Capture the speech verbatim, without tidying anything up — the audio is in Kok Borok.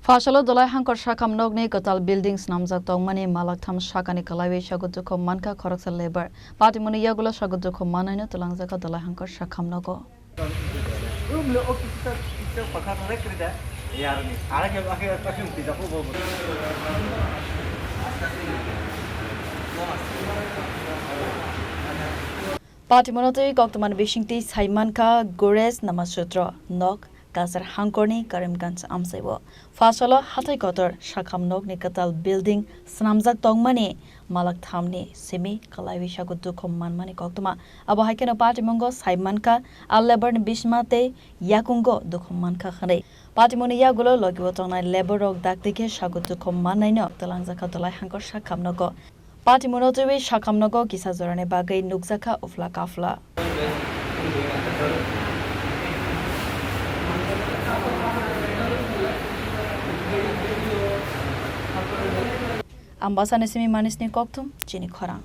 Phasalo Dolai Hangkor Sakham nokni kwtal building snamjak tongmani malaktham sakani kwlaiwi sago dukhu mankha khoroksa labour. Patimungni yagulo sago dukhu mannaino twlangjakha Dolai Hangkor Sakham nogo. Patimungno twi koktwmani bisingtwi saimankha Gores Namasutra nok Kasar Hangkorni Karimganj amchaibo. Phasalo hathai kotor Sakham nokni kwtal building snamjak tongmani malak thamni simi kwlaiwi sago dukhu manmani koktwma. Abo hai kheno patimungo saimankha, a labourni bisma tei yakungo dukhu mankha hwnwi. Patimungni yagulo logibo tongnai labour rok dakti khe sago dukhu mannaino twlangjakha Dolai Hangkor Sakham nogo. Patimungno twiwi Sakham nogo kisa jorani bagwi nukjakha uphla kaphla. Ambasani simi Manisni kokthum chini khorang.